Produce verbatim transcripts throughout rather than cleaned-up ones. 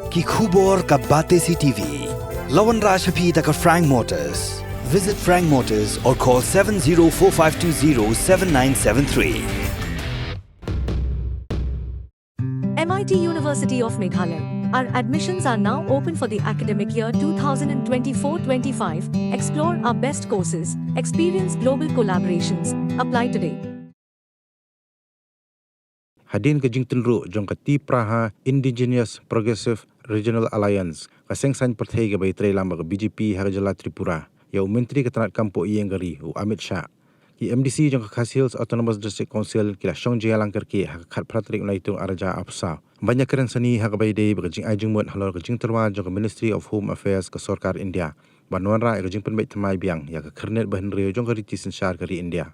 Ki khubor ka Batesi T V. La wanrah sha phi da ka Frank Motors. Visit Frank Motors or call seven zero four five two zero seven nine seven three. M I T University of Meghalaya. Our admissions are now open for the academic year two thousand twenty-four twenty-five. Explore our best courses, experience global collaborations. Apply today. Hadien ka jingtynruh jong ka Tipraha Indigenous Progressive Regional Alliance, ka seng saiñ pyrthei kaba ïatreilang bad ka B J P ha ka jylla Tripura, ïa u Myntri ka tnad kam poh ïing ka ri u Amit Shah, ki M D C jong ka Khasi Hills Autonomous District Council ki la shong jingïalang kyrkieh ha ka khatphra tarik u Naitung arhajar arphew saw ban ïakren sani ha kaba ïadei bad ka jingai jingmut halor ka jingtyrwa jong ka Ministry of Home Affairs ka Sorkar India ban wanrah ïa ka jingpynbeit thymmai biang ïa ka khyrnit ba hynriew jong ka riti synshar ka ri India.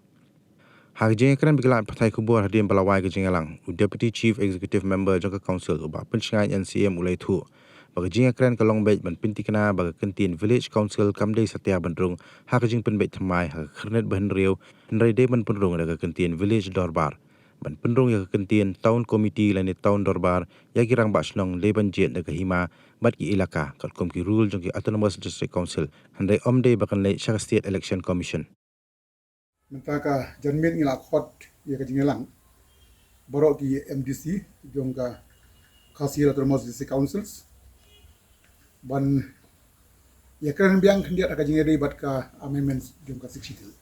Ha ka jingïakren bad ki lad pathai khubor hadien ba la wai ka jingïalang, u Deputy Chief Executive Member jong ka Council, u Bah Pynshngaiñ N C M, u la ïathuh ba ka jingïakren ka long beit ban pynthikna ba ka kyntien Village Council kam dei satia ban rung ha ka jingpynbeit thymmai ha ka khyrnit ba hynriew, hynrei dei ban pynrung da ka kyntien Village Dorbar, ban pynrung ïa ka kyntien Town Committee lane Town Dorbar ïa ki rangbah shnong, dei ban jied da ka hima bad ki ilaka katkum ki rule jong ki Autonomous District Council, hynrei ym dei ba kan leit sha ka State Election Commission. Mynta ka janmiet ngi la khot ïa ka jingïalang baroh ki M D C jong ka Khasi Hills Autonomous District Councils ban ïakren biang khyndiat ha ka jingïadei bad ka amendments jong ka Sixth Schedule.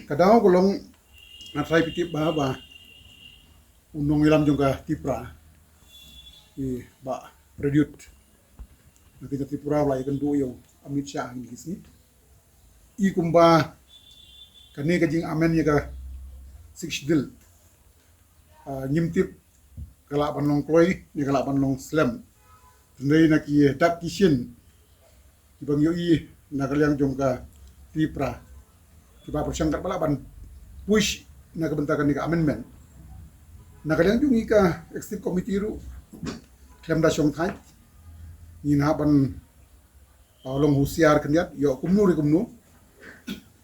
Ka daw ka long, nga tharai phi tip ba, ba u nongïalam jong ka Tipra, i Bah Prayut, na ka Tripura, u la ïakynduh ïa u Amit Shah ha kine ki sngi. I kumba kane ka jingamend ïa ka Sixth Schedule, ah, ngim tip ka lah ban long kloi ne ka lah ban long slem. Hynrei na ki dak ki shin kiba ngi ïohi na ka liang jong ka Tipra, kiba pyrshang katba lah ban push na ka bynta kane ka amendment. Na ka liang jong ngi ka Executive Committee ruh, khlem da shongthait, ngin hap ban, ah, long husiar khyndiat, ïoh kumno re kumno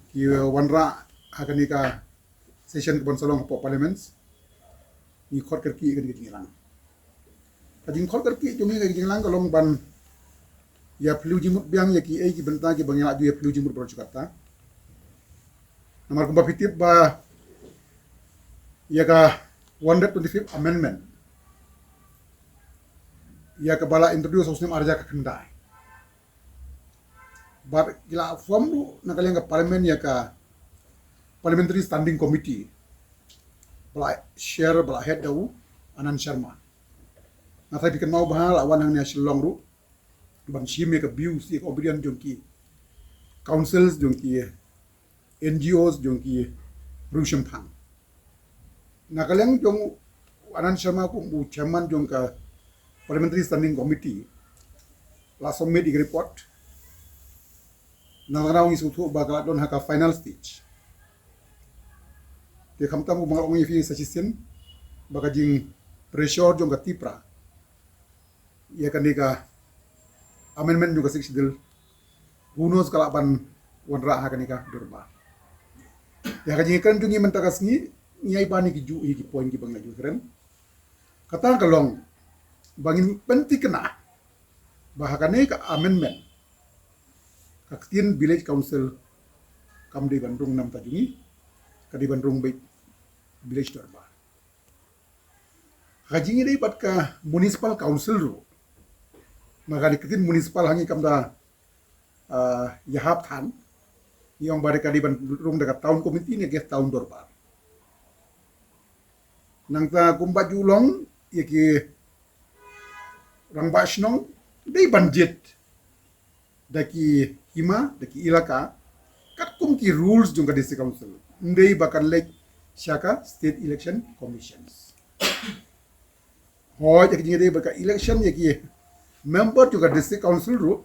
ki wanrah ha kane ka session kaban sa long hapoh Parliament. Ngi khot kyrkieh ïa kane ka jingïalang. Ka jingkhot kyrkieh jong ngi ïa ka jingïalang ka long ban ïa phylliew jingmut biang ïa kiei ki bynta kiba ngi la ju ïa phylliew jingmut baroh shi katta. Namar kumba phi tip ba ïa ka one hundred twenty-fifth Amendment, ïa kaba la introduce ha u snem arhajar khyndai, bad ki la form ruh na ka liang ka Parliament ïa ka Parliamentary Standing Committee, ba la chair, ba la head da u Anand Sharma. Nga tharai phi kynmaw ba la wan hangne ha Shillong ruh ban shim ïa ka views, ïa ka opinion jong ki councils, jong ki N G Os, jong ki riew shemphang. Na ka liang jong u Anand Sharma kum u chairman jong ka Parliamentary Standing Committee, la submit ïa ka report. Nangta ngi sngewthuh ba ka la don ha ka final stage. Te khamtam kumba nga la ong ïa phi sa shisien, ba ka jingpressure jong ka Tipra ïa kane ka amendment jong ka Sixth Schedule, who knows ka lah ban wanrah ha kane ka dorbar. Ïa ka jingïakren jong ngi mynta ka sngi, ngi ai ban ïa ki juh ïa ki point kiba ngi la ju kren. Kata ka long ba ngin pynthikna ba ha kane ka amendment, ka ktien Village Council kam dei ban rung na bynta jong ngi, ka dei ban rung beit Village Dorbar. Ha ka jingïadei bad ka Municipal Council ruh, ma kane ka ktien municipal ha ngi kam da, ah, ïahap than, ngi ong ba dei, ka dei ban rung da ka Town Committee ne ka Town Dorbar. Nangta kumba ju long, ïa ki rangbah shnong dei ban jied da ki hima, da ki ilaka, katkum ki rules jong ka District Council. Ym dei ba kan leit sha ka State Election Commissions. Hooid, ïa ka jingïadei bad ka election ïa ki member jong ka District Council ruh,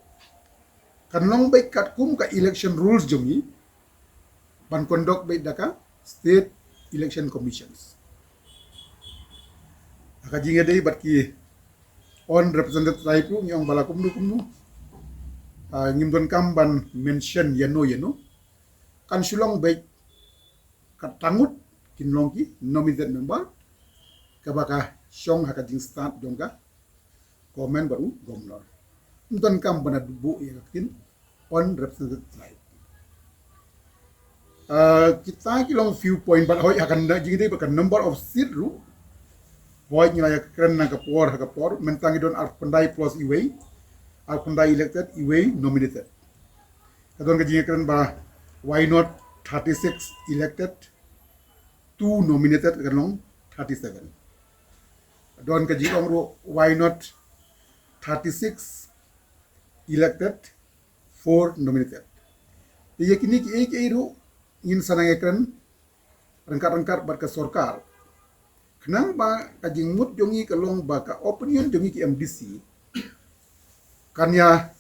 kan long beit katkum ka election rules jong ngi, ban conduct beit da ka State Election Commissions. Ha ka jingïadei bad ki unrepresented tribe ruh, ngi ong ba la kumno kumno, ah, ngim donkam ban mention ïano ïano. Kan shu long beit ka tang ngut kin long ki nominated member, kaba ka shong ha ka jingstad jong ka Government bad u Governor. Ym donkam ban da buh ïa ka ktien unrepresented tribe. Ah, kita ki long few point bad hoi ha ka jingdei bad ka number of seat ruh. Hoi ngi la ïa kren na ka por ha ka por, mynta ngi don arphew khyndai plus iwei, arphew khyndai elected, iwei nominated. Ka don ka jingkren ba why not thirty-six elected, two nominated, ka long thirty-seven. Don ka jingong ruh why not thirty-six elected, four nominated. Te ïa kine kiei kiei ruh ngin sa nang ïa kren ryngkat ryngkat bad ka sorkar. Khnang ba ka jingmut jong ngi ka long ba ka opinion jong ngi ki M D C kan ïa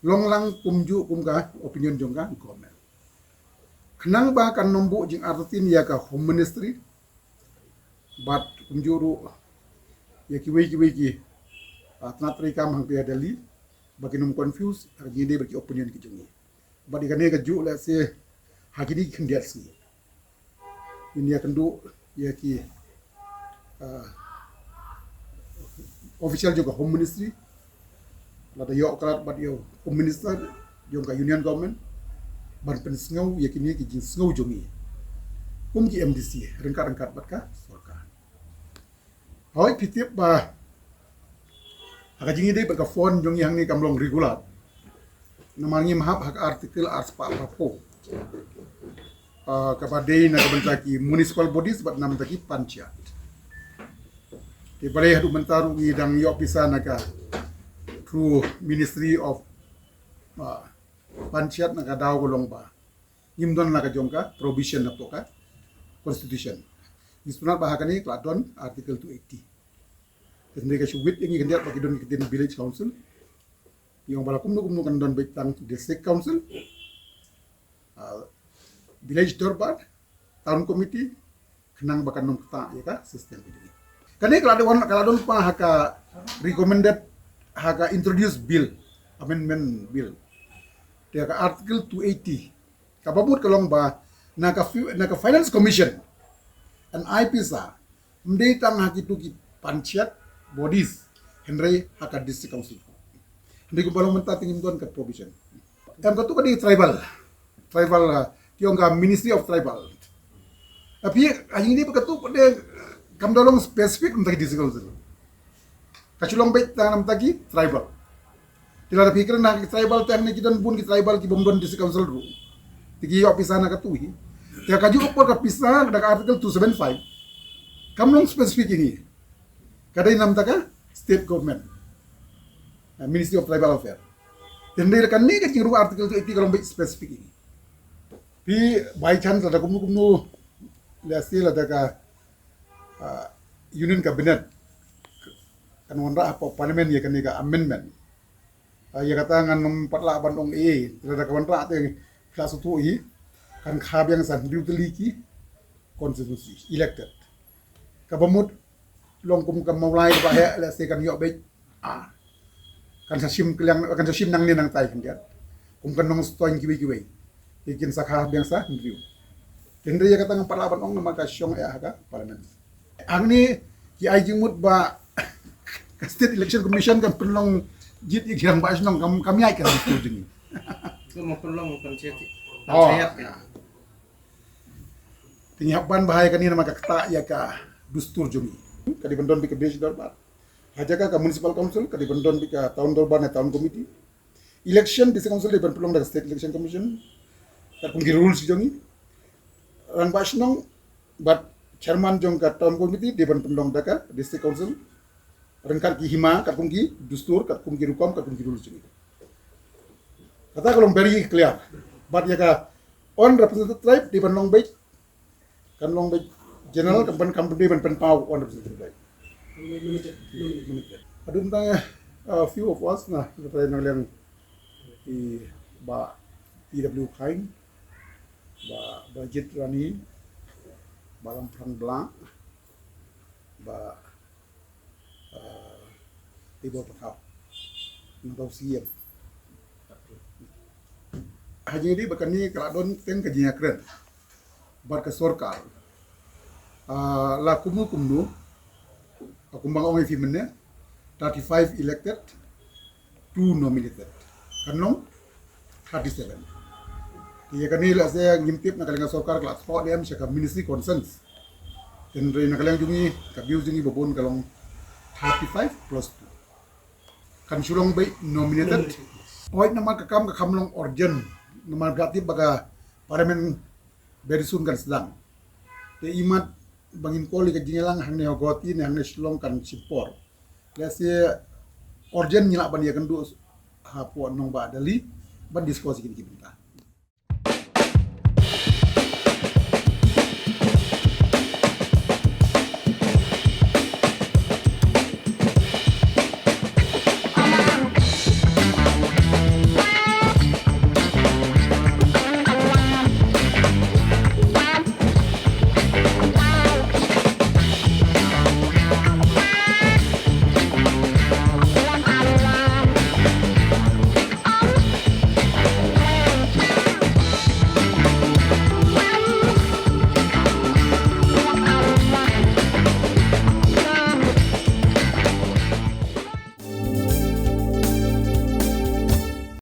long lang kumjuh kum ka opinion jong ka government. Khnang ba kan nym buh jingartatien ïa ka Home Ministry bad kumjuh ruh ïa kiwei kiwei ki, ah, tnat treikam hangta ha Delhi, ba kin ym confuse ha ka jingdei bad ki opinion ki jong ngi. Bad ïa kane kajuh lehse ha kine ki khyndiat sngi ngin ïa kynduh ïa ki, ah, official jong ka Home Ministry, lada ïoh ka lad bad ïa u Home Minister jong ka Union Government ban pynsngew ïa kine ki jingsngew jong ngi kum ki M D C ryngkat ryngkat bad ka sorkar. Hoi, phi tip ba ha ka jingïadei bad ka fund jong ngi hangne kam long regular. Namar ngim hap ha ka article arspah arphew, ah, kaba dei na ka bynta ki municipal bodies bad na ka bynta ki panchayat. Te balei haduh mynta ruh ngi dang ïoh pisa na ka through Ministry of, ah, Panchayat, na ka daw ka long ba ngim don la ka jong ka provision na ka constitution. Ngi sngewthuh ba ha kane ka la don article two eighty. Te hynrei ka shu wit ïa ngi khyndiat ba ki don ki ktien village council. Ngi ong ba la kumno kumno kan don beit tang district council, ah, village dorbar, town committee, khnang ba kan nym ktah ïa ka system. Kane ka la don, ka la don pa ha ka recommended, ha ka introduced bill, amendment bill. Te ka article two eighty kaba mut ka long ba na ka fi-, na ka Finance Commission yn ai pisa ym dei tang ha kitu ki panchayat bodies, hynrei ha ka district council. Hynrei kumba long mynta te ngim don ka provision. Em, katu ka dei tribal. Tribal, ah, ki ong ka Ministry of Tribal. Tapi ha jingdei ba katu ka dei kam da long specific na ka bynta ki district council. Ka shu long beit tang na ka bynta ki tribal. Te lada phi kren na ki tribal te hangne ki don bun ki tribal ki bym don district council ruh. Te ki ïoh pisa na katu hi. Te kajuh ka por ka pisa da ka article two seven five kam long specific ïa ngi. Ka dei na ka bynta ka state government, ah, Ministry of Tribal Affairs. Te hynrei kane ka jingrung article two eighty ka long beit specific ïa ngi. Phi by chance lada kumno kumno, lehse lada ka, ah, Union Cabinet kan wanrah hapoh Parliament ïa kane ka amendment. Ah, ïa kata ngan ym pat lah ban ong ei ei, lada ka wanrah te phi la sngewthuh hi, kan kha biang sa hynriew tylli ki constituency elected. Kaba mut long kum ka Mawlai kaba heh, lehse kan ïoh beit, ah, kan sa shim kylliang, kan sa shim nangne nangtai khyndiat. Kum ka Nongstoiñ kiwei kiwei, te kin sa kha biang sa hynriew. Te hynrei ïa kata ngam pat lah ban ong namar ka shong eh ha ka Parliament. Hangne ki ai jingmut ba ka State Election Commission kan pynlong jied ïa ki rangbah shnong, kam, kam ïaid ka dustur jong ngi. Ka ma pynlong kan check. Oh, kan check, ya. Te ngi hap ban bha ïa kane namar ka ktah ïa ka dustur jong ngi. Ka dei ban don beit ka village dorbar. Ha jaka ka municipal council ka dei ban don beit ka town dorbar ne town committee. Election district council dei ban pynlong da ka State Election Commission katkum ki rules jong ngi. Rangbah shnong bad chairman jong ka town committee dei ban pynlong da ka district council ryngkat ki hima katkum ki dustur, katkum ki rukom, katkum ki rules jong ngi. Kata ka long very clear. Bad ïa ka unrepresented tribe dei ban long beit, kan long beit general, kan ban, kan dei ban pynpaw unrepresented tribe. Limited. Limited. Haduh mynta, uh, few of us na, kata nang liang i Bah P W Khaing, Bah Bajit Rani, Bah Lamphrang Blah, Bah, uh, Tibor Pathaw. Nang tau C M. Ha jingdei ba kane ka la don teng ka jingïakren bad ka sorkar. Ah, la kumno kumno, ah, kumba nga ong ïa phi mynne, thirty-five elected, two nominated. Kan long thirty-seven. Te ïa kane la se ngim tip na ka liang ka sorkar ka la thoh ne em sha ka ministry concerned. Hynrei na ka liang jong ngi, ka view jong ngi ba bun ka long thirty-five plus two. Kan shu long beit nominated. Hooid, namar ka kam ka kham long urgent. Namar ka tip ba ka parliament very soon kan sdang. Te imat ba ngin call ïa ka jingïalang hangne ha Guwahati ne hangne Shillong kan shim por. Lehse urgent ngi lah ban ïakynduh hapoh nongbah Delhi ban discuss ïa kine ki bynta.